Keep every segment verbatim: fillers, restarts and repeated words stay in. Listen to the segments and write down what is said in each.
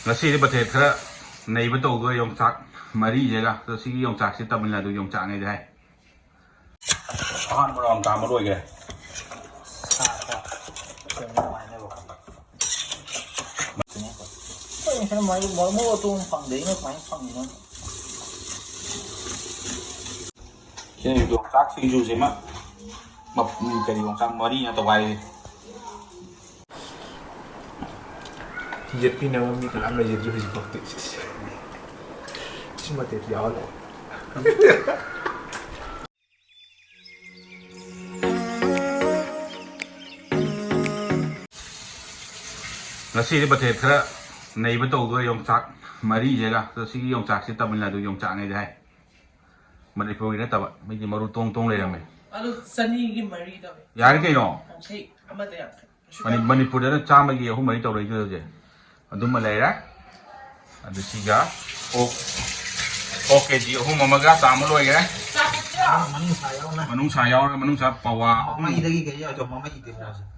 ꯉꯁꯤꯗꯤ ꯃꯊꯦꯜ ꯈꯔ ꯅꯩꯕ ꯇꯧꯗꯣꯔꯦ꯫ ꯌꯣꯡꯆꯥꯛ ꯃꯔꯤꯁꯤꯒ꯫ ꯑꯗꯣ ꯁꯤꯒꯤ ꯌꯣꯡꯆꯥꯛꯁꯤ ꯇꯥꯃꯤꯜ ꯅꯥꯗꯨꯒꯤ ꯌꯣꯡꯆꯥꯛꯅꯦꯗꯤ ꯍꯥꯏ꯫ ꯑꯍꯥꯟꯕ ꯔꯥꯎꯟ ꯀꯥꯝꯕ ꯂꯣꯏꯈ꯭ꯔꯦ꯫ ꯁꯥ ꯈꯔ ꯀꯩꯅꯣ ꯑꯗꯨꯃꯥꯏꯅ ꯇꯧꯕ꯫ ꯑꯩꯈꯣꯏ ꯉꯁꯥꯏ ꯃꯔꯨ-, ꯃꯔꯨ ꯑꯇꯣꯡ ꯐꯪꯗꯦ, ꯑꯩꯅ ꯀꯃꯥꯏꯅ ꯐꯪꯉꯤꯅꯣ? ꯁꯤ ꯌꯣꯡꯆꯥꯛ ꯁꯤꯡꯖꯨꯁꯤꯃ ꯃ-, ꯀꯔꯤ ꯌꯣꯡꯆꯥꯛ ꯃꯔꯤꯅ ꯇꯧꯒꯥꯏꯔꯤ꯫ ꯌꯦꯠꯄꯤꯅꯕ ꯃꯤ ꯀꯅꯥꯝ ꯂꯩꯖꯗ꯭ꯔꯤ ꯍꯧꯖꯤꯛꯐꯥꯎꯗꯤ꯫ ꯁꯤ ꯃꯇꯦꯛꯁꯤ ꯌꯥꯎꯍꯜꯂꯣ꯫ ꯉꯁꯤꯗꯤ ꯃꯊꯦꯜ ꯈꯔ ꯅꯩꯕ ꯇꯧꯗꯣꯔꯦ꯫ ꯌꯣꯡꯆꯥꯛ ꯃꯔꯤꯁꯤꯒ꯫ ꯑꯗꯣ ꯁꯤꯒꯤ ꯌꯣꯡꯆꯥꯛꯁꯤ ꯇꯥꯃꯤꯜ ꯅꯥꯗꯨꯒꯤ ꯌꯣꯡꯆꯥꯛꯅꯦꯗꯤ ꯍꯥꯏ꯫ ꯃꯅꯤꯄꯨꯔꯒꯤ ꯅꯠꯇꯕ, ꯃꯤꯗꯤ ꯃꯔꯨ ꯇꯣꯡ ꯇꯣꯡ ꯂꯩꯔꯝꯃꯦ꯫ ꯑꯗꯨ ꯆꯅꯤꯒꯤ ꯃꯔꯤ ꯇꯧꯋꯦ꯫ ꯌꯥꯔꯦ ꯀꯩꯅꯣ? ꯌꯥꯡꯈꯩ ꯑꯃꯗ ꯌꯥꯡꯈꯩ꯫ ꯃꯅꯤ-, ꯃꯅꯤꯄꯨꯔꯗꯅ ꯆꯥꯝꯃꯒꯤ ꯑꯍꯨꯝ ꯃꯔꯤ ꯇꯧꯔꯛꯏꯗꯨ ꯍꯧꯖꯤꯛ꯫ ꯑꯗꯨꯃ ꯂꯩꯔꯦ꯫ ꯑꯗꯨ ꯁꯤꯒ ꯑꯣꯛ, ꯑꯣꯛ ꯀꯦ ꯖꯤ ꯑꯍꯨꯝ ꯑꯃꯒ ꯆꯥꯝꯃ ꯂꯣꯏꯈ꯭ꯔꯦ꯫ ꯃꯅꯨꯡꯁꯥ ꯌꯥꯎꯅ꯫ ꯃꯅꯨꯡꯁꯥ ꯌꯥꯎꯔꯒ, ꯃꯅꯨꯡꯁꯥ ꯄꯋꯥ ꯑꯍꯨꯝ꯫ ꯃꯃꯩꯗꯒꯤ ꯀꯩ ꯌꯥꯎꯗꯣ? ꯃꯃꯩꯗꯤ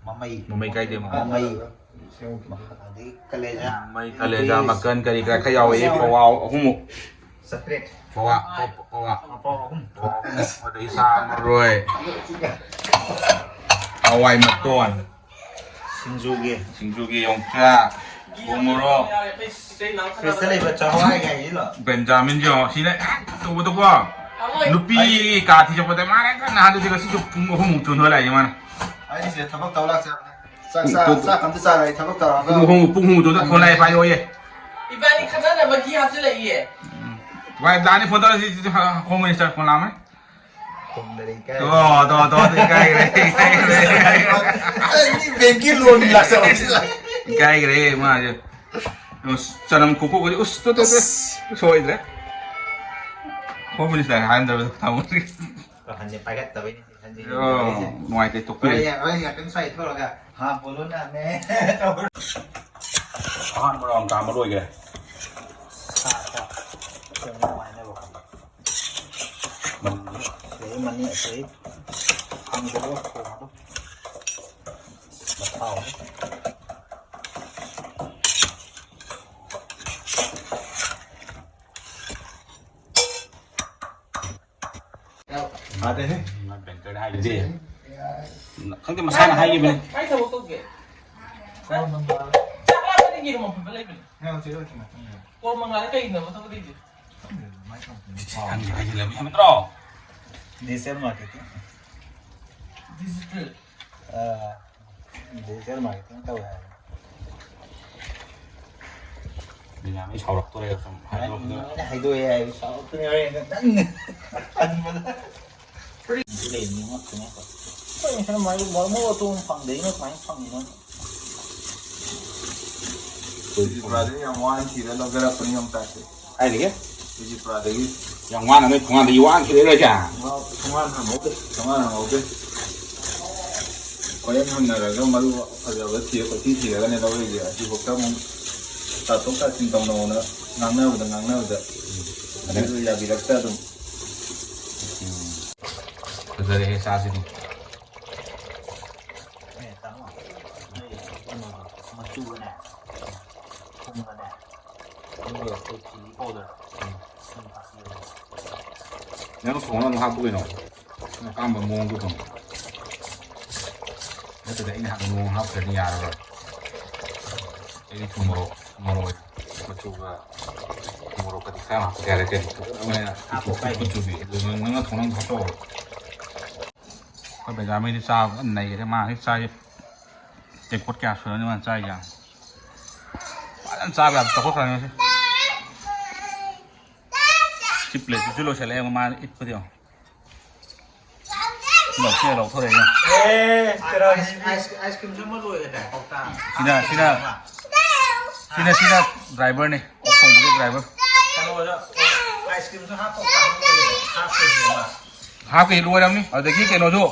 ꯃꯃꯩ꯫ ꯃꯃꯩ ꯀꯥꯏꯗꯦ, ꯃꯃꯩ꯫ ꯃꯃꯩ꯫ ꯑꯗꯩ ꯀꯂꯦꯖꯥ꯫ ꯃꯃꯩ, ꯀꯂꯦꯖꯥ, ꯃꯀꯟ ꯀꯔꯤ ꯀꯔꯥ ꯈꯔ ꯌꯥꯎꯋꯦ꯫ ꯄꯋꯥ ꯑꯍꯨꯝꯃꯨꯛ꯫ ꯆꯥꯇ꯭ꯔꯦꯠ꯫ ꯄꯋꯥ, ꯄ-, ꯄꯋꯥ꯫ ꯄꯋꯥ ꯑꯍꯨꯝ꯫ ꯄꯋꯥ ꯑꯍꯨꯝ꯫ ꯑꯗꯩ ꯁꯥ ꯃꯔꯣꯏ꯫ ꯍꯋꯥꯏ ꯃꯇꯣꯟ꯫ ꯁꯤꯡꯖꯨꯒꯤ꯫ ꯁꯤꯡꯖꯨꯒꯤ ꯌꯣꯡꯆꯥꯛ꯫ ꯎ ꯃꯣꯔꯣꯛ꯫ ꯐ꯭ꯔꯤꯖꯇ ꯂꯩꯕ ꯆꯍꯋꯥꯏ ꯀꯥꯏꯁꯤꯂꯣ? ꯕꯦꯟꯖꯥꯃꯤꯟꯁꯨ ꯌꯦꯡꯉꯣ꯫ ꯁꯤꯅ ꯍꯦꯛ ꯇꯧꯕꯗꯀꯣ꯫ ꯅꯨꯄꯤ ꯀꯥ ꯊꯤꯖꯄꯗ ꯃꯥꯅ ꯍꯦꯛꯇ ꯅꯍꯥꯟꯗꯨꯗꯤ ꯉꯁꯤꯁꯨ ꯄꯨꯡ ꯑꯍꯨꯝꯃꯨꯛ ꯆꯣꯟꯊꯣꯛꯂꯛꯏ ꯃꯥꯅ꯫ ꯑꯩꯁꯦ ꯊꯕꯛ ꯇꯧ ꯂꯥꯛꯆꯕꯅꯦ꯫ ꯆꯥꯛ ꯆꯥ-, ꯄꯨꯡ ꯆꯥꯛ ꯑꯝꯇ ꯆꯥꯔꯣꯏ, ꯊꯕꯛ ꯇꯧꯔꯒ꯫ ꯄꯨꯡ ꯑꯍꯨꯝ, ꯄꯨꯡ ꯑꯍꯨꯝ ꯇꯧꯗ ꯐꯣꯟ ꯂꯥꯛꯑꯦ ꯄꯥꯏꯌꯣꯌꯦ꯫ ꯏꯕꯥꯅꯤ ꯈꯠꯅꯅꯕꯒꯤ ꯍꯥꯞꯆꯤꯜꯂꯛꯏꯌꯦ꯫ ꯎꯝ꯫ ꯚꯥꯏ, ꯂꯥꯛꯑꯅꯤ ꯐꯣꯟ ꯇꯧꯔꯁꯤ, ꯍꯣꯝ ꯃꯤꯅꯤꯁꯇꯔ ꯐꯣꯟ ꯂꯥꯛꯑꯝꯃꯦ꯫ ꯈꯨꯝꯗꯔꯦ, ꯏꯀꯥꯏ꯫ ꯇꯣ, ꯇꯣ, ꯇꯣ, ꯏꯀꯥꯏꯈ꯭ꯔꯦ, ꯏꯀꯥꯏꯈ꯭ꯔꯦ꯫ ꯑꯩ ꯃꯤ ꯕꯦꯡꯀꯤ ꯂꯣꯟꯒꯤ ꯂꯥꯛꯆꯕꯁꯤꯗ꯫ ꯏꯀꯥꯏꯈ꯭ꯔꯦ ꯃꯥꯁꯦ꯫ ꯑꯁ, ꯆꯅꯝ ꯀꯣꯛꯀꯣꯛ ꯀꯣꯛꯀꯣꯛ, ꯎꯁ, ꯇꯣ, ꯇꯣ, ꯇꯣ꯫ ꯑꯁ꯫ ꯁꯣꯏꯗ꯭ꯔꯦ꯫ ꯍꯣꯝ ꯃꯤꯅꯤꯁꯇꯔ ꯍꯥꯏꯔꯝꯗꯕꯗ ꯊꯝꯃꯨꯔꯦ꯫ ꯍꯟꯖꯤꯟ ꯄꯥꯏꯈꯠꯇꯕꯩꯅꯦ, ꯍꯟꯖꯤꯟ ꯑꯣ, ꯍꯟꯖꯤꯟ ꯇꯧꯔꯛꯏꯁꯦ꯫ ꯅꯨꯡꯉꯥꯏꯇꯦ, ꯇꯣꯛꯄꯤꯔꯦ꯫ ꯍꯣꯏ, ꯍꯣꯏ, ꯉꯥꯛꯇꯪ ꯁ꯭ꯋꯥꯏ ꯊꯣꯛꯑꯒ, ꯍꯥ, ꯄꯣꯂꯣꯅꯥꯅꯦ꯫ ꯑꯍꯥꯟꯕ ꯔꯥꯎꯟ ꯀꯥꯝꯕ ꯂꯣꯏꯈ꯭ꯔꯦ꯫ ꯁꯥ ꯈꯔ ꯀꯩꯅꯣ ꯑꯗꯨꯃꯥꯏꯅ ꯇꯧꯕ꯫ ꯃꯅꯤꯡ꯫ ꯑꯗꯩ ꯃꯅꯤꯡ ꯑꯁꯤ ꯍꯥꯡꯗꯣꯛꯑꯒ ꯊꯣꯡꯉꯒ ꯃꯊꯥꯎ꯫ ꯐꯥꯗꯦꯍꯦ꯫ ꯃꯥ ꯕꯦꯡꯀꯔꯗ ꯍꯥꯏꯗꯨꯗꯤ꯫ ꯈꯪꯗꯦ, ꯃꯁꯥꯅ ꯍꯥꯏꯈꯤꯕꯅꯤ꯫ ꯀꯥꯏ ꯊꯕꯛ ꯇꯧꯒꯦ? ꯆꯥꯛ ꯂꯥꯝꯕꯗ ꯌꯦꯔꯨꯝ ꯑꯐꯨꯠꯄ ꯂꯩꯕꯅꯦ꯫ ꯀꯣꯔ ꯃꯉꯥꯗ ꯀꯩꯒꯤꯅꯣꯕ ꯊꯕꯛ ꯂꯩꯁꯦ? ꯈꯪꯗꯦ, ꯍꯥꯏꯖꯤꯜꯂꯕ ꯌꯥꯝꯗ꯭ꯔꯣ? Digital marketing꯫ Digital꯫ ꯑꯥ, digital marketing ꯇꯧꯋꯦ ꯍꯥꯏꯕꯅꯤ꯫ ꯃꯌꯥꯝ ꯑꯩ ꯁꯥꯎꯔꯛꯇꯣꯔꯦ ꯁꯨꯝ ꯍꯥꯏꯗꯣꯛꯄꯗ꯫ ꯅꯪ ꯍꯥꯏꯗꯣꯛꯑꯦ ꯍꯥꯏꯕ ꯁꯥꯎꯔꯛꯇꯣꯏꯅꯦ ꯍꯣꯔꯦꯟ ꯅꯪ꯫ ꯇꯟꯕꯗ꯫ ꯂꯩꯕꯅꯤ ꯉꯛꯇꯅꯦ꯫ ꯑꯩꯈꯣꯏ ꯉꯁꯥꯏ ꯃꯥꯏ ꯃꯔꯨ ꯑꯇꯣꯡ ꯐꯪꯗꯩꯅꯣ ꯀꯃꯥꯏꯅ ꯐꯪꯉꯤꯅꯣ? ꯇ꯭ꯔꯤꯄꯨꯔꯥꯗꯒꯤ ꯌꯥꯝ ꯋꯥꯅ ꯊꯤꯔ ꯂꯧꯖꯔꯛꯄꯅꯤ ꯌꯣꯡꯆꯥꯛꯁꯦ꯫ ꯀꯥꯏꯗꯒꯤ? ꯇ꯭ꯔꯤꯄꯨꯔꯥꯗꯒꯤ꯫ ꯌꯥꯝ ꯋꯥꯅ ꯅꯣꯏ ꯊꯣꯡꯒꯥꯟꯗꯒꯤ ꯋꯥꯅ ꯊꯤꯔꯛꯏꯔꯣ ꯍꯥꯏꯁꯦ? ꯊꯣꯡꯒꯥꯟ ꯍꯥꯡꯍꯧꯗꯦ꯫ ꯊꯣꯡꯒꯥꯟ ꯍꯥꯡꯍꯧꯗꯦ꯫ ꯍꯣꯔꯦꯟ ꯍꯪꯅꯔꯒ ꯃꯔꯨ ꯐꯖꯕ ꯊꯤꯔ ꯀꯣꯏꯊꯤ ꯊꯤꯔꯒꯅꯦ ꯂꯧꯔꯛꯏꯁꯦ꯫ ꯑꯁꯤꯐꯥꯎꯗ ꯑꯃꯨꯛ ꯇꯥꯊꯣꯛ ꯇꯥꯁꯤꯟ ꯇꯧꯅꯧꯅ ꯉꯥꯡꯅꯕꯗ ꯉꯥꯡꯅꯕꯗ ꯑꯗꯨꯁꯨ ꯌꯥꯕꯤꯔꯛꯇ ꯑꯗꯨꯝ꯫ ꯐꯖꯔꯦꯍꯦ ꯆꯥꯁꯤꯗꯤ꯫ ꯑꯦ, ꯇꯥꯃꯣ, ꯅꯣꯏ ꯀꯩꯅꯣꯗꯣ, ꯃꯆꯨꯒꯅꯦ, ꯊꯨꯝꯒꯅꯦ, ꯑꯗꯨꯒ ꯑꯩꯈꯣꯏ chilli powder, ꯎꯝ꯫ ꯊꯨꯝ ꯊꯥꯛꯄꯤꯔꯣ꯫ ꯅꯪ ꯊꯣꯡꯅ ꯑꯗꯨꯝ ꯍꯥꯞꯄꯨ ꯀꯩꯅꯣ꯫ ꯅꯪ ꯑꯄꯥꯝꯕ ꯃꯑꯣꯡꯗꯣ ꯑꯗꯨꯝ꯫ ꯅꯠꯇ꯭ꯔꯗꯤ ꯑꯩꯅ ꯍꯥꯞꯄ ꯃꯑꯣꯡ ꯍꯥꯞꯇ꯭ꯔꯗꯤ ꯌꯥꯔꯔꯣꯏ꯫ ꯑꯩꯗꯤ ꯊꯨꯝ ꯃꯣꯔꯣꯛ, ꯃꯔꯣꯏ ꯃꯆꯨꯒ ꯃꯣꯔꯣꯛꯀꯗꯤ ꯈꯔ ꯌꯥꯝ ꯍꯥꯞꯄ ꯌꯥꯔꯦ ꯀꯩꯅꯣ꯫ ꯍꯥꯞꯄꯣ, ꯀꯥꯏꯗꯦ꯫ ꯀꯨꯠ ꯆꯨꯕꯤ꯫ ꯑꯗꯨ ꯅꯪ, ꯅꯪꯅ ꯊꯣꯡꯅ ꯑꯗꯨꯝ ꯍꯥꯞꯆꯧꯔꯣ꯫ ꯑꯩꯈꯣꯏ ꯕꯦꯟꯖꯥꯃꯤꯟꯗꯤ ꯆꯥꯕ ꯐꯖꯅ ꯅꯩꯈ꯭ꯔꯦ꯫ ꯃꯥ ꯍꯧꯖꯤꯛ ꯆꯥꯁꯦ ꯇꯦꯡꯀꯣꯠ ꯀꯌꯥ ꯁꯨꯔꯅꯤ ꯃꯥꯅ ꯆꯥꯏꯁꯦ? ꯐꯖꯅ ꯆꯥꯕ ꯌꯥꯕ ꯇꯧꯈꯠꯈ꯭ꯔꯅꯤ ꯉꯁꯤ꯫ ꯁꯤ ꯄ꯭ꯂꯦꯠꯁꯤꯁꯨ ꯂꯣꯏꯁꯤꯜꯂꯛꯑꯦ ꯃꯥꯅ ꯏꯠꯄꯗꯤ ꯌꯦꯡꯉꯣ꯫ ꯂꯧꯊꯣꯛꯑꯦ, ꯂꯧꯊꯣꯔꯛꯑꯦ ꯌꯦꯡꯉꯣ꯫ ꯑꯦ, ꯀꯩꯅꯣ, ꯑꯥꯏꯁ, ꯑꯥꯏꯁ, ꯑꯥꯏꯁ ꯀ꯭ꯔꯤꯝꯁꯨ ꯑꯃ ꯂꯣꯏꯔꯦ ꯀꯥꯏ ꯀꯧꯇꯥ꯫ ꯁꯤꯅ, ꯁꯤꯅ, ꯁꯤꯅ, ꯁꯤꯅ ꯗ꯭ꯔꯥꯏꯚꯔꯅꯤ꯫ ꯑꯣꯛ ꯊꯣꯡꯕꯒꯤ ꯗ꯭ꯔꯥꯏꯚꯔ꯫ ꯀꯩꯅꯣꯗ, ꯑꯥꯏꯁ ꯀ꯭ꯔꯤꯝꯁꯨ ꯍꯥꯞꯄ ꯀꯥꯟꯗ ꯂꯣꯏꯔꯦ꯫ ꯍꯥꯞꯈ꯭ꯔꯦ ꯑꯃ꯫ ꯍꯥꯞꯈ꯭ꯔꯦ, ꯂꯣꯏꯔꯝꯅꯤ꯫ ꯑꯗꯒꯤ ꯀꯩꯅꯣꯁꯨ,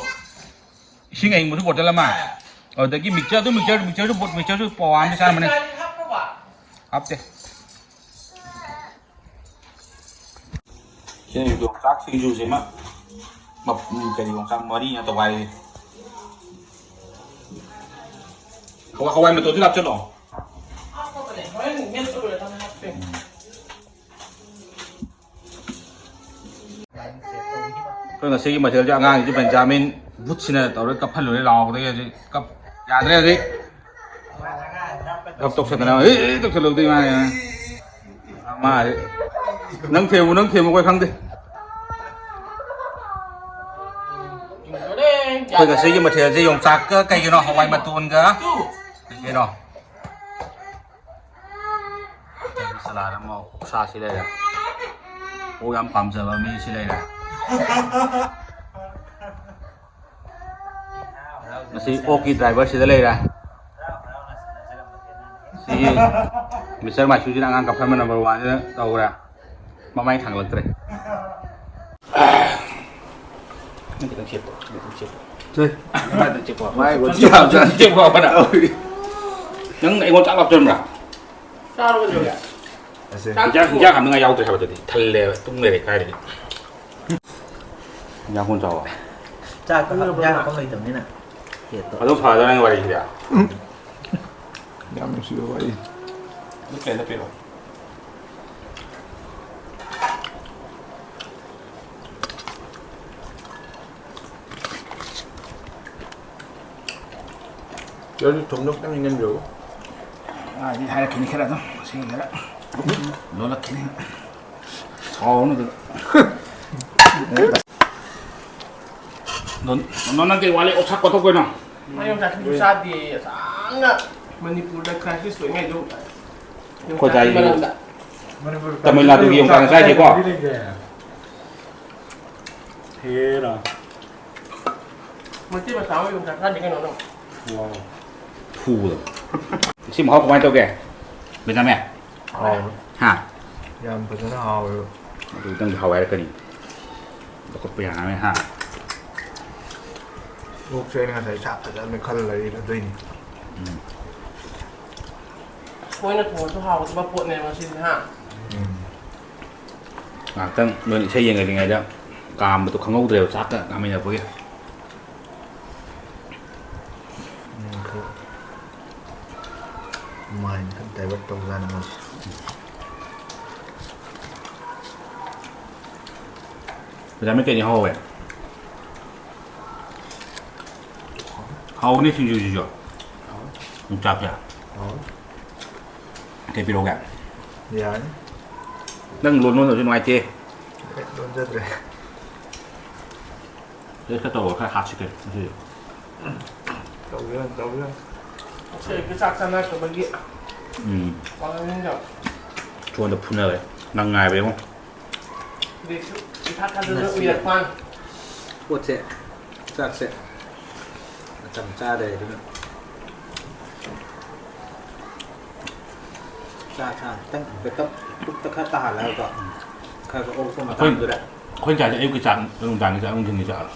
ꯏꯁꯤꯡ ꯑꯌꯤꯡꯕꯁꯨ ꯕꯣꯇꯜ ꯑꯃ, ꯑꯗꯨꯗꯒꯤ ꯃꯤꯛꯆꯔ, ꯑꯗꯨ ꯃꯤꯛꯆꯔ, ꯃꯤꯛꯆꯔꯁꯨ ꯕꯣꯠ-, ꯃꯤꯛꯆꯔꯁꯨ ꯄꯋꯥ ꯑꯃꯗꯤ ꯆꯥꯔꯝꯃꯅꯤ꯫ ꯍꯥꯞꯇꯦ꯫ ꯁꯤꯅ ꯌꯣꯡꯆꯥꯛ ꯁꯤꯡꯖꯨꯁꯤꯃ ꯃꯞ-, ꯀꯔꯤ ꯌꯣꯡꯆꯥꯛ ꯃꯔꯤꯅ ꯇꯧꯒꯥꯏꯔꯤ꯫ ꯍꯋꯥꯏ, ꯍꯋꯥꯏ ꯃꯇꯣꯟꯁꯨ ꯍꯥꯞꯆꯜꯂꯣ꯫ ꯑꯩꯈꯣꯏ ꯉꯁꯤꯒꯤ ꯃꯊꯦꯜꯁꯦ ꯑꯉꯥꯡꯁꯤ ꯕꯦꯟꯖꯥꯃꯤꯟ ꯕꯨꯠꯁꯤꯅ ꯇꯧꯔꯒ ꯀꯞꯍꯜꯂꯨꯔꯦ, ꯂꯥꯎꯕꯗꯒꯤ ꯍꯧꯖꯤꯛ ꯀꯞ ꯌꯥꯗ꯭ꯔꯦ ꯍꯧꯖꯤꯛ꯫ ꯀꯞ ꯇꯧꯁꯟꯗꯅ, ꯑꯦ, ꯑꯦ, ꯇꯧꯁꯜꯂꯨꯕꯗꯒꯤ ꯃꯥꯅꯦ꯫ ꯃꯥ ꯍꯧꯖꯤꯛ, "ꯅꯪ ꯊꯦꯝꯃꯨ, ꯅꯪ ꯊꯦꯝꯃꯨ, ꯑꯩꯈꯣꯏ ꯈꯪꯗꯦ"꯫ ꯑꯩꯈꯣꯏ ꯉꯁꯤꯒꯤ ꯃꯊꯦꯜꯁꯦ ꯌꯣꯡꯆꯥꯛꯀ ꯀꯩꯒꯤꯅꯣ? ꯍꯋꯥꯏ ꯃꯇꯣꯟꯒ ꯀꯩꯒꯤꯅꯣ? ꯑꯗꯒꯤ ꯁꯂꯥꯗ ꯑꯃ ꯑꯣꯛꯁꯥꯁꯤ ꯂꯩꯔꯦ꯫ ꯑꯣꯛ ꯌꯥꯝ ꯄꯥꯝꯖꯕ ꯃꯤꯁꯤ ꯂꯩꯔꯦ꯫ ꯉꯁꯤ ꯑꯣꯛꯀꯤ ꯗ꯭ꯔꯥꯏꯚꯔꯁꯤꯗ ꯂꯩꯔꯦ꯫ ꯁꯤꯒꯤ ꯃꯤꯁꯇꯔ ꯃꯥꯏꯁꯨꯁꯤꯅ ꯑꯉꯥꯡ ꯀꯞꯐꯟꯕ ꯅꯝꯕꯔ ꯋꯥꯟꯁꯤꯗ ꯇꯧꯈ꯭ꯔꯦ꯫ ꯃꯃꯥꯏ ꯊꯥꯡꯒꯠꯂꯛꯇ꯭ꯔꯦ꯫ ꯅꯪ ꯈꯤꯇꯪ ꯁꯦꯞꯄꯣ, ꯈꯤꯇꯪ ꯁꯦꯞꯄꯣ꯫ ꯁꯦ꯫ ꯅꯪ ꯈꯤꯇꯪ ꯁꯦꯞꯄꯣ꯫ ꯃꯥꯏ ꯋꯥꯊꯤ ꯌꯥꯝ ꯆꯥꯏ꯫ ꯁꯦꯞꯄꯣ ꯍꯥꯏꯕ ꯅꯪ꯫ ꯅꯪ ꯑꯩꯉꯣꯟꯗ ꯆꯥꯛ ꯂꯥꯛꯇꯣꯏꯕ꯭ꯔꯥ? ꯆꯥꯔꯣ ꯀꯩꯗꯧꯔꯒꯦ? ꯑꯁꯦ꯫ ꯆꯥꯛ ꯍꯤꯟꯖꯥꯡ, ꯍꯤꯟꯖꯥꯡ ꯍꯥꯞꯅꯤꯡꯉꯥꯏ ꯌꯥꯎꯗ꯭ꯔꯦ ꯍꯥꯏꯕꯗꯨꯗꯤ ꯊꯜꯂꯦꯕ, ꯇꯨꯝ ꯂꯩꯔꯦ ꯀꯥꯏꯗꯒꯤ꯫ ꯍꯤꯟꯖꯥꯡ ꯀꯣꯟ ꯆꯥꯎꯕ꯫ ꯆꯥꯛ ꯍꯤꯟꯖꯥꯡ ꯍꯥꯞꯐꯝ ꯂꯩꯇꯕꯅꯤꯅ꯫ ꯄ꯭ꯂꯦꯠꯇꯣ꯫ ꯑꯗꯨꯝ ꯐꯗ꯭ꯔꯥ ꯅꯪ ꯋꯥꯔꯤꯁꯤꯗꯤ? ꯌꯥꯝ ꯅꯨꯡꯁꯤꯕ ꯋꯥꯔꯤ꯫ ꯑꯗꯨ ꯄ꯭ꯂꯦꯠꯇ ꯄꯤꯔꯛꯑꯣ꯫ ꯌꯥꯔꯗꯤ ꯊꯨꯝꯗꯣ ꯈꯤꯇꯪ ꯏꯪꯍꯟꯕꯤꯔꯛꯎ꯫ ꯑꯗꯨꯗꯤ ꯍꯥꯏꯔꯛꯈꯤꯅꯤ ꯈꯔ ꯑꯗꯨꯝ, ꯁꯤ ꯈꯔ ꯂꯣꯜꯂꯛꯈꯤꯅꯤ꯫ ꯁꯥꯎꯔꯅꯨ ꯑꯗꯨꯗ꯫ ꯅꯣꯟ-, ꯅꯣꯟ, ꯅꯪ ꯀꯩ ꯋꯥꯠꯂꯤ? ꯑꯣꯛꯁꯥ ꯀꯣꯠꯊꯣꯛ ꯀꯩꯅꯣ꯫ ꯃꯥ ꯌꯣꯡꯆꯥꯛ ꯁꯤꯡꯖꯨ ꯆꯥꯗꯦ, ꯑꯁꯥꯡꯅ ꯃꯅꯤꯄꯨꯔꯗ crisis ꯑꯣꯏꯉꯩꯗꯣ꯫ ꯑꯩꯈꯣꯏ ꯌꯣꯡꯆꯥꯛꯀꯤ ꯗꯥꯏꯁꯤꯁꯨ ꯃꯔꯝꯗ꯫ ꯇꯥꯃꯤꯜ ꯅꯥꯗꯨꯒꯤ ꯌꯣꯡꯆꯥꯛꯅ ꯆꯥꯏꯁꯦꯀꯣ? ꯍꯦꯔꯥ꯫ ꯃꯩꯇꯩ ꯃꯆꯥ ꯑꯃ ꯌꯣꯡꯆꯥꯛ ꯆꯥꯗꯦ ꯀꯩꯅꯣ ꯅꯪ? ꯋꯥꯎ꯫ ꯐꯨꯕꯗꯣ꯫ ꯁꯤ ꯃꯍꯥꯎ ꯀꯃꯥꯏꯅ ꯇꯧꯒꯦ, ꯕꯦꯟꯖꯥꯃꯤꯟ? ꯍꯥꯎꯋꯦ꯫ ꯍꯥ? ꯌꯥꯝ ꯐꯖꯅ ꯍꯥꯎꯋꯦꯕ꯫ ꯑꯗꯨ ꯅꯪꯁꯨ ꯍꯥꯎꯋꯦ ꯍꯥꯏꯔꯛꯀꯅꯤ꯫ ꯂꯧꯈꯠꯄ ꯌꯥꯔꯔꯣꯏ, ꯍꯥ? ꯑꯣꯛꯁꯦ ꯑꯩꯅ ꯉꯁꯥꯏ ꯁꯥ ꯐꯖꯅ ꯈꯜꯂ ꯂꯩꯔꯤꯅꯦ, ꯑꯗꯨꯏꯅꯤ꯫ ꯎꯝ꯫ ꯃꯣꯏꯅ ꯊꯣꯡꯉꯁꯨ ꯍꯥꯎꯒꯗꯕ ꯄꯣꯠꯅꯦꯕ ꯁꯤꯗꯤ, ꯍꯥ? ꯎꯝ꯫ ꯉꯥꯏꯍꯥꯛꯇꯪ ꯅꯣꯏꯅ ꯏꯁꯩ ꯌꯦꯡꯉꯛꯏꯉꯩꯗ ꯀꯥꯝꯕꯗꯣ ꯈꯪꯍꯧꯗ꯭ꯔꯦꯕ, ꯆꯥꯛꯀ ꯀꯥꯝꯃꯤꯟꯅꯔꯛꯄꯒꯤ꯫ ꯎꯝ, ꯈꯔ꯫ ꯎꯝ, ꯃꯥꯏꯟ ꯈꯔ ꯗꯥꯏꯚꯔꯠ ꯇꯧꯖꯥꯠꯅꯤ ꯃꯣꯏꯁꯦ꯫ ꯃꯦꯗꯥꯝ ꯀꯩꯅꯤ ꯍꯧꯋꯦ꯫ ꯍꯥꯎꯅꯤ ꯁꯤꯡꯖꯨꯁꯤꯁꯨ꯫ ꯌꯣꯡꯆꯥꯛꯁꯦ꯫ ꯀꯩ ꯄꯤꯔꯛꯎꯒꯦ? ꯌꯥꯅꯤ꯫ ꯅꯪ ꯂꯣꯟ ꯂꯣꯟꯗꯕꯁꯨ ꯅꯨꯡꯉꯥꯏꯇꯦ꯫ ꯑꯦ, ꯂꯣꯟꯖꯗ꯭ꯔꯦ꯫ ꯁꯤꯗ ꯈꯔ ꯇꯧꯔꯒ ꯈꯔ ꯍꯥꯞꯁꯤ ꯀꯩꯅꯣ ꯉꯁꯤꯗꯤ꯫ ꯇꯧꯕꯤꯔꯣ, ꯇꯧꯕꯤꯔꯣ꯫ ꯉꯁꯤ ꯑꯌꯨꯛꯀꯤ ꯆꯥꯛ ꯆꯥꯅꯔꯛꯇꯕꯒꯤ ꯎꯝ꯫ ꯋꯥꯉꯥꯡꯁꯤꯡꯗꯣ꯫ ꯁꯣꯝꯗ ꯐꯨꯅꯔꯦ꯫ ꯅꯪ ꯉꯥꯏꯕ ꯌꯦꯡꯉꯣ꯫ ꯍꯧꯖꯤꯛꯁꯨ ꯏꯊꯥ ꯊꯥꯖꯗꯅ ꯉꯁꯤ ꯎꯏꯔꯛꯄ ꯋꯥꯅꯤ꯫ ꯄꯣꯠꯁꯦ, ꯆꯥꯛꯁꯦ ꯃꯇꯝ ꯆꯥꯗ꯭ꯔꯦ ꯑꯗꯨꯅ꯫ ꯆꯥꯛ ꯆꯥ ꯈꯤꯇꯪ ꯕꯦꯀꯞ ꯄꯨꯛꯇ ꯈꯔ ꯇꯥꯍꯜꯂꯒꯀꯣ꯫ ꯈꯔ ꯈꯔ ꯑꯣꯛꯄ ꯑꯩꯈꯣꯏ, ꯃꯇꯥꯡꯗꯨꯗ꯫ ꯑꯩꯈꯣꯏ ꯆꯥꯛꯁꯦ ꯑꯌꯨꯛꯀꯤ ꯆꯥꯛ, ꯅꯨꯡꯗꯥꯡꯒꯤ ꯆꯥꯛ, ꯅꯨꯡꯊꯤꯟꯒꯤ ꯆꯥꯛ꯫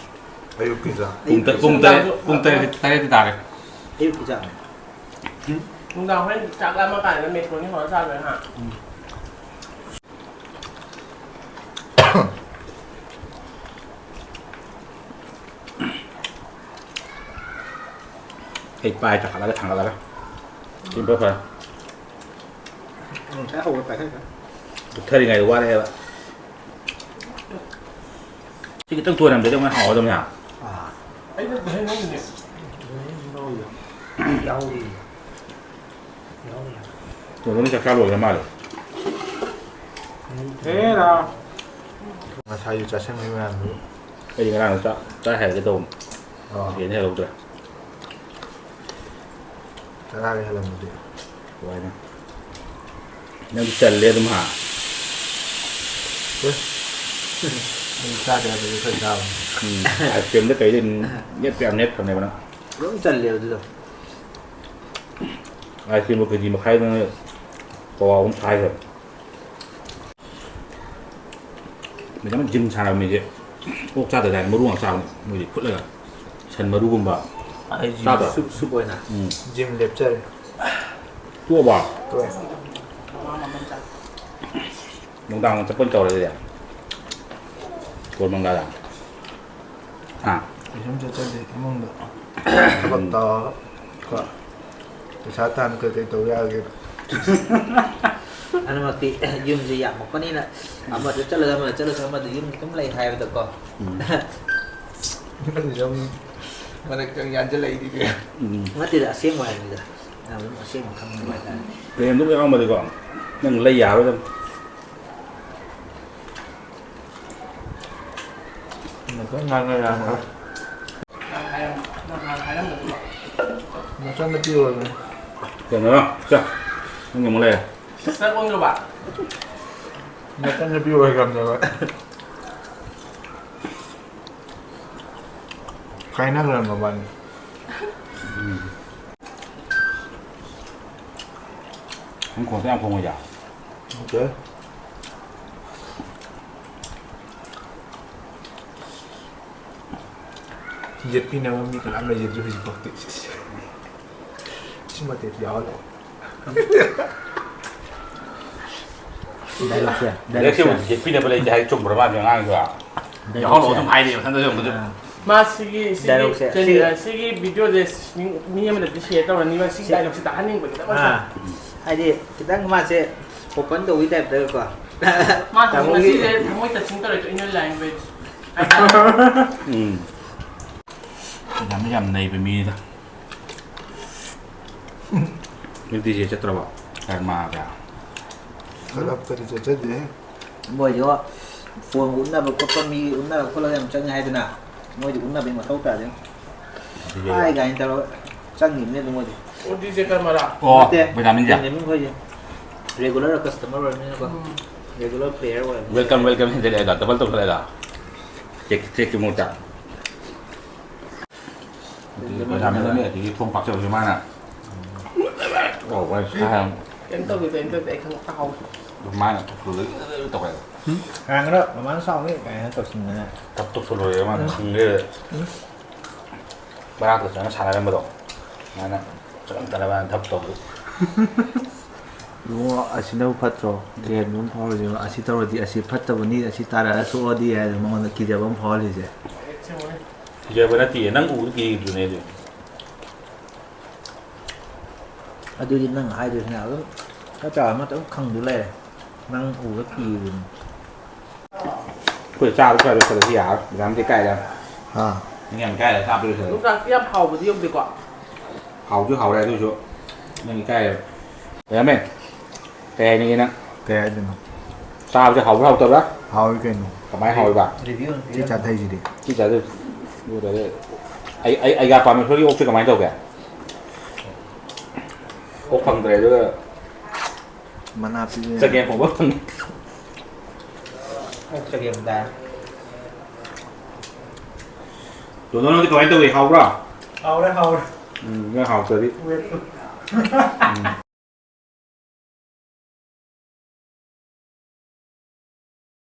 ꯑꯌꯨꯛꯀꯤ ꯆꯥꯛ꯫ ꯄꯨꯡ ꯇ-, ꯄꯨꯡ ꯇꯔꯦꯠ, ꯄꯨꯡ ꯇꯔꯦꯠ, ꯇꯔꯦꯠꯇꯤ ꯇꯥꯔꯦ꯫ ꯑꯌꯨꯛꯀꯤ ꯆꯥꯛꯅꯦ꯫ ꯅꯨꯡꯗꯥꯡ ꯍꯣꯔꯦꯟ ꯆꯥꯛ ꯂꯥꯝꯃ ꯀꯥꯟꯗ ꯃꯦꯀ꯭ꯔꯣꯅꯤ ꯍꯧꯔ ꯆꯥꯗꯣꯏꯅꯦ ꯍꯥ꯫ ꯑꯩ ꯄꯥꯏ ꯆꯈꯠꯂꯒ ꯊꯥꯡꯒꯠꯂꯒ꯫ ꯁꯤ ꯐꯔꯦ ꯐꯔꯦ꯫ ꯉꯁꯥꯏ ꯍꯧꯕ ꯄꯥꯏꯈꯠꯈ꯭ꯔꯦ꯫ ꯄꯨꯊꯔꯤꯉꯩꯗ ꯋꯥꯔꯛꯑꯦꯕ꯫ ꯁꯤ ꯈꯤꯇꯪ ꯇꯣꯏꯔꯝꯗ꯭ꯔꯗꯤ ꯑꯃꯨꯛ ꯍꯥꯎꯒꯗꯕꯅꯦ ꯍꯥ꯫ ꯑꯥ꯫ ꯑꯩꯅ ꯇꯣꯏꯍꯟ ꯅꯪꯒꯤꯅꯦ꯫ ꯌꯥꯎꯔꯤ꯫ ꯌꯥꯎꯔꯤ꯫ ꯇꯣꯏꯍꯟ ꯆꯥꯛ ꯆꯥ ꯂꯣꯏꯈ꯭ꯔ ꯃꯥꯜꯂꯦ꯫ ꯍꯦꯔꯥ꯫ ꯉꯁꯥꯏꯁꯨ ꯆꯥꯁꯟꯈꯤꯕ ꯃꯌꯥꯝꯗꯨ꯫ ꯑꯩꯗꯤ ꯉꯔꯥꯡ ꯆꯥꯛ ꯆꯥ ꯍꯥꯏꯔꯒꯦ ꯇꯧꯕꯅꯤ꯫ ꯑꯥ꯫ ꯌꯦꯟ ꯍꯦꯛ ꯂꯧꯗ꯭ꯔꯦ꯫ ꯆꯔꯥꯒ ꯍꯦꯜꯂꯝꯃꯗꯤ꯫ ꯀꯃꯥꯏꯅ? ꯅꯪ ꯆꯜꯂꯦ ꯑꯗꯨꯝ ꯍꯥ? ꯑꯦ? ꯑꯩ ꯆꯥꯗꯦ ꯍꯥꯏꯕꯗꯤ ꯈꯔ ꯆꯥꯕꯅꯤ꯫ ꯎꯝ, ice cream ꯗ ꯀꯩꯗ ꯅꯦꯠꯄ ꯌꯥꯝ ꯅꯦꯠꯈ꯭ꯔꯕꯅꯦꯕ ꯅꯪ꯫ ꯑꯗꯨꯝ ꯆꯜꯂꯦ ꯑꯗꯨꯗꯣ꯫ Ice cream ꯕꯨ ꯀꯦ ꯖꯤ ꯃꯈꯥꯏ ꯅꯪ ꯄꯋꯥ ꯑꯍꯨꯝ ꯁꯥꯏꯈ꯭ꯔꯕꯅꯤ꯫ ꯃꯦꯗꯥꯝ ꯖꯤꯝ ꯁꯥꯟꯅꯕ ꯃꯤꯁꯦ ꯑꯣꯛ ꯆꯥꯗꯗꯥꯏꯅꯦ, ꯃꯔꯨ ꯉꯥꯛ ꯆꯥꯕꯅꯦ ꯃꯣꯏꯗꯤ ꯐꯨꯠꯂꯒ꯫ ꯁꯟ ꯃꯔꯨꯒꯨꯝꯕ ꯑꯩ ꯖꯤꯝ ꯆꯥꯗ꯭ꯔꯣ? ꯁꯨꯞ, ꯁꯨꯞ ꯑꯣꯏꯅ ꯎꯝ꯫ ꯖꯤꯝ ꯂꯦꯞꯆꯔꯦ꯫ ꯇꯣꯛꯑꯕꯣ? ꯇꯣꯛꯑꯦ꯫ ꯅꯨꯡꯗꯥꯡ ꯆꯠꯄ ꯑꯣꯏꯅ ꯇꯧꯔꯦ ꯑꯗꯨꯗꯤ꯫ ꯀꯣꯔꯃꯪꯒꯥꯗ꯫ ꯍꯥ? ꯀꯩꯁꯨꯝ ꯆꯠꯆꯗꯦ ꯏꯃꯨꯡꯗ꯫ ꯊꯕꯛ ꯇꯧꯔꯒ ꯀꯣ꯫ ꯄꯩꯁꯥ ꯇꯥꯟ ꯀꯩ ꯀꯩ ꯇꯧ ꯌꯥꯒꯦ? ꯑꯗꯨꯃꯛꯇꯤ ꯌꯨꯝꯁꯦ ꯌꯥꯝꯃꯛꯄꯅꯤꯅ ꯑꯃꯗ ꯆꯠꯂꯁꯨ ꯑꯃꯗ ꯆꯠꯂꯁꯨ ꯑꯃꯗ ꯌꯨꯝꯗ ꯑꯗꯨꯝ ꯂꯩ ꯍꯥꯏꯕꯗꯀꯣ꯫ ꯎꯝ꯫ ꯑꯗꯨꯝ ꯃꯔꯛꯇ ꯌꯥꯟꯁꯤꯜꯂꯛꯏꯗꯤ꯫ ꯎꯝ꯫ ꯅꯠꯇꯦꯗ, ꯑꯁꯦꯡꯕ ꯍꯥꯏꯕꯅꯤꯗ꯫ ꯌꯥꯝ ꯑꯗꯨꯝ ꯑꯁꯦꯡꯕ ꯈꯪꯅꯤꯡꯕ ꯍꯥꯏꯇꯥꯔꯦ꯫ ꯄ꯭ꯔꯦꯝꯗꯨ ꯌꯥꯎꯔꯝꯃꯗꯤꯀꯣ, ꯅꯪ ꯂꯩ ꯌꯥꯔꯣꯏꯗꯕꯅꯤ꯫ ꯉꯥꯛꯇꯪ ꯉꯥꯡꯅ ꯌꯥꯔꯣꯏ꯫ ꯅꯆꯟꯅꯨꯄꯤ ꯑꯣꯏꯕꯅꯤ꯫ ꯀꯩꯅꯣ? ꯆꯥ꯫ ꯅꯪꯒꯤ ꯑꯃꯨꯛ ꯂꯩꯔꯦ꯫ ꯁꯤꯁꯇꯔ ꯑꯣꯟꯈ꯭ꯔꯕ? ꯅꯆꯟꯅꯨꯄꯤ ꯑꯣꯏꯈ꯭ꯔꯕꯅꯦꯕ꯫ ꯀꯥꯏꯅꯈ꯭ꯔꯕ ꯃꯕꯥꯅꯤ꯫ ꯎꯝ꯫ ꯅꯪ ꯈꯣꯟꯁꯦ ꯌꯥꯝ ꯈꯣꯡꯉꯤꯗ꯫ ꯈꯣꯡꯗꯦ꯫ ꯌꯦꯠꯄꯤꯅꯕ ꯃꯤ ꯀꯅꯥꯝ ꯂꯩꯖꯗ꯭ꯔꯤ ꯍꯧꯖꯤꯛꯐꯥꯎꯗꯤ꯫ ꯁꯤ ꯃꯇꯦꯛꯁꯤ ꯌꯥꯎꯍꯜꯂꯛꯑꯣ꯫ ꯗꯥꯏꯂꯣꯛꯁꯦ, ꯗꯥꯏꯂꯣꯛꯁꯦ ꯗꯥꯏꯂꯣꯛꯁꯦ꯫ ꯌꯦꯠꯄꯤꯅꯕ ꯂꯩꯇꯦ ꯍꯥꯏ ꯆꯨꯝꯕ꯭ꯔꯥ ꯃꯥꯒꯤ ꯑꯉꯥꯡꯗꯣ? ꯗꯥꯏꯂꯣꯛꯁꯦ꯫ ꯌꯥꯎꯍꯜꯂꯛꯑꯣ ꯁꯨꯝ ꯍꯥꯏꯔꯦ ꯃꯊꯟꯇ ꯁꯨꯝ꯫ ꯑꯥ꯫ ꯃꯥ ꯁꯤꯒꯤ, ꯁꯤꯒꯤ ꯗꯥꯏꯂꯣꯛꯁꯦ, ꯆꯦꯅꯦꯜ, ꯁꯤ ꯁꯤꯒꯤ ꯚꯤꯗꯤꯑꯣꯁꯦ ꯃꯤ ꯑꯃꯗꯗꯤ ꯁꯤꯌꯔ ꯇꯧꯔꯅꯤꯕ, ꯁꯤꯒꯤ ꯁꯤ ꯗꯥꯏꯂꯣꯛꯁꯦ ꯇꯥꯍꯟꯅꯤꯡꯕꯅꯤꯗ ꯃꯥꯁꯦ꯫ ꯑꯥ꯫ ꯍꯥꯏꯗꯤ ꯈꯤꯇꯪ ꯃꯥꯁꯦ ꯑꯣꯄꯟ ꯇꯧꯕꯒꯤ ꯇꯥꯏꯞꯇꯀꯣ꯫ ꯃꯥ ꯇꯥꯃꯣꯒꯤ ꯉꯁꯤꯁꯦ ꯊꯃꯣꯏ touching ꯇꯧꯔꯦ, inner language꯫ ꯎꯝ꯫ ꯌꯥꯝ, ꯌꯥꯝ ꯅꯩꯕ ꯃꯤꯅꯤꯗ꯫ ꯅꯨꯡꯇꯤꯁꯦ ꯆꯠꯇ꯭ꯔꯕ? ꯀꯔꯃꯒ꯫ ꯀꯂꯞꯀꯗꯤ ꯆꯠꯆꯗꯦ꯫ ꯃꯣꯏꯗꯣ ꯐꯣꯟ ꯎꯠꯅꯕ ꯈꯣꯠꯄ, ꯃꯤ ꯎꯠꯅꯕ ꯈꯣꯠꯂꯒ ꯌꯥꯝ ꯆꯪꯉꯦ ꯍꯥꯏꯗꯅ, ꯃꯣꯏꯗꯤ ꯎꯠꯅꯕꯒꯤ ꯃꯊꯧ ꯇꯥꯗꯦ꯫ ꯑꯗꯨꯗꯤ ꯍꯥꯏ ꯀꯥꯏꯅ ꯇꯧꯔꯒ ꯆꯪꯈꯤꯕꯅꯦ ꯑꯗꯨꯝ ꯃꯣꯏꯗꯤ꯫ ꯑꯣ, ꯗꯤ ꯖꯦ ꯀꯔꯃꯔꯥ? ꯑꯣ, ꯅꯠꯇꯦ, ꯕꯦꯅꯥꯃꯤꯟꯁꯦ? ꯕꯦꯅꯥꯃꯤꯟ ꯈꯣꯏꯁꯦ꯫ Regular customer ꯑꯣꯏꯔꯕꯅꯤꯅꯀꯣ꯫ ꯎꯝ꯫ Regular player ꯑꯣꯏꯔꯕꯅꯤꯅ꯫ Welcome, welcome ꯍꯦꯟꯖꯜꯂꯛꯑꯦꯗ, double ꯇꯧꯈꯠꯂꯛꯑꯦꯗ꯫ ꯆꯦꯛ, ꯆꯦꯛꯀꯤ ꯃꯍꯨꯠꯇ꯫ ꯕꯦꯅꯥꯃꯤꯟ ꯑꯃ ꯑꯗꯒꯤ ꯊꯣꯡ ꯄꯥꯛꯆꯕꯁꯦ ꯃꯥꯅ꯫ ꯑꯣ, ꯋꯥꯏ ꯁꯥ ꯌꯥꯝ꯫ ꯀꯩꯝ ꯇꯧꯗꯦ, ꯀꯩꯝ ꯇꯧꯗꯦ, ꯑꯩ ꯈꯪ ꯇꯥꯍꯧꯗꯦ꯫ ꯑꯗꯨ ꯃꯥꯅ ꯇꯧꯁꯜꯂꯨ ꯇꯧꯋꯦ꯫ ꯀꯅꯥꯒꯅꯣ ꯃꯃꯥꯅ ꯁꯥꯎꯅꯤ ꯀꯥꯏꯅ ꯇꯧꯁꯤꯟꯗꯅ꯫ ꯇꯞ ꯇꯧꯁꯜꯂꯨꯔꯦ ꯃꯥꯅ ꯎꯝ꯫ ꯈꯪꯗꯦ꯫ ꯎꯝ꯫ ꯃꯔꯥꯛꯇ ꯆꯪꯉ ꯁꯥꯟꯅꯔꯝꯕꯗꯣ꯫ ꯃꯥꯅ ꯆꯪꯉꯛꯇꯅꯕ ꯃꯥꯅ ꯊꯕꯛ ꯇꯧꯕꯗꯨ꯫ ꯏꯕꯨꯡꯉꯣ, ꯑꯁꯤꯅꯕꯨ ꯐꯠꯇ꯭ꯔꯣ? ꯀꯤꯍꯟꯕ ꯑꯃ ꯐꯥꯎꯔꯤꯁꯦ, ꯑꯁꯤ ꯇꯧꯔꯗꯤ ꯑꯁꯤ ꯐꯠꯇꯕꯅꯤ, ꯑꯁꯤ ꯇꯥꯔꯛꯑ ꯁꯣꯛꯑꯗꯤ ꯍꯥꯏꯗꯅ ꯃꯉꯣꯟꯗ ꯀꯤꯖꯕ ꯑꯃ ꯐꯥꯎꯍꯜꯂꯤꯁꯦ꯫ ꯀꯤꯖꯕ ꯅꯠꯇꯤꯌꯦ, ꯅꯪ ꯎꯕꯗ ꯀꯤꯔꯤꯗꯨꯅꯦ ꯑꯗꯨ꯫ ꯑꯗꯨꯗꯤ ꯅꯪ ꯍꯥꯏꯗꯣꯏꯁꯤꯅ ꯑꯗꯨꯝ ꯆꯞ ꯆꯥꯕ ꯑꯃ ꯑꯗꯨꯝ ꯈꯪꯗꯨ ꯂꯩꯔꯦ꯫ ꯅꯪ ꯎꯕ ꯀꯤꯕꯅꯤ꯫ ꯑꯩꯈꯣꯏ ꯆꯥꯕ ꯁ꯭ꯋꯥꯏꯗ ꯈꯔꯗꯤ ꯌꯥꯔꯣꯏ, ꯌꯥꯝꯗꯤ ꯀꯥꯏꯗ꯫ ꯍꯥ꯫ ꯅꯪ ꯌꯥꯝ ꯀꯥꯏꯗ ꯆꯥꯕꯗꯤ ꯈꯔ ꯌꯣꯡꯆꯥꯛꯁꯤ ꯌꯥꯝ ꯍꯥꯎꯕꯗꯤ ꯌꯧꯗꯦꯀꯣ꯫ ꯍꯥꯎꯁꯨ ꯍꯥꯎꯔꯦ ꯑꯗꯨꯁꯨ ꯅꯪ ꯏꯀꯥꯏ꯫ ꯌꯥꯝꯃꯦ꯫ ꯀꯩ ꯍꯥꯏꯅꯤꯡꯉꯤ ꯅꯪ? ꯀꯩ ꯍꯥꯏꯗꯣꯏꯅꯣ? ꯆꯥꯕꯁꯦ ꯍꯥꯎꯕ꯭ꯔꯥ ꯍꯥꯎꯇꯕ꯭ꯔꯥ? ꯍꯥꯎꯏ ꯀꯩꯅꯣ꯫ ꯀꯃꯥꯏꯅ ꯍꯥꯎꯔꯤꯕ? ꯁꯤ ꯆꯥꯊꯩꯁꯤꯗꯤ꯫ ꯁꯤ ꯆꯥꯗꯣꯏ꯫ ꯑꯗꯨ ꯑꯣꯏꯔꯗꯤ ꯑꯩ ꯑꯩ ꯑꯩꯒꯥ ꯄꯥꯝꯃꯦꯁꯣꯔꯒꯤ ꯑꯣꯛꯁꯦ ꯀꯃꯥꯏꯅ ꯇꯧꯒꯦ? ꯑꯣꯛ ꯐꯪꯗ꯭ꯔꯦ ꯑꯗꯨꯒ ꯃꯅꯥ ꯄꯤꯕ ꯌꯥꯏ꯫ ꯆꯒꯦꯝ ꯊꯣꯡꯕ ꯐꯪꯉꯤ꯫ ꯑꯣꯛ ꯆꯒꯦꯝꯗ꯫ ꯗꯣꯅꯣ ꯅꯪꯗꯤ ꯀꯃꯥꯏꯅ ꯇꯧꯏ? ꯍꯥꯎꯕ꯭ꯔꯥ? ꯍꯥꯎꯔꯦ ꯍꯥꯎꯔꯦ꯫ ꯎꯝ, ꯅꯪ ꯍꯥꯎꯇ꯭ꯔꯗꯤ꯫ ꯋꯦꯠꯇꯨ꯫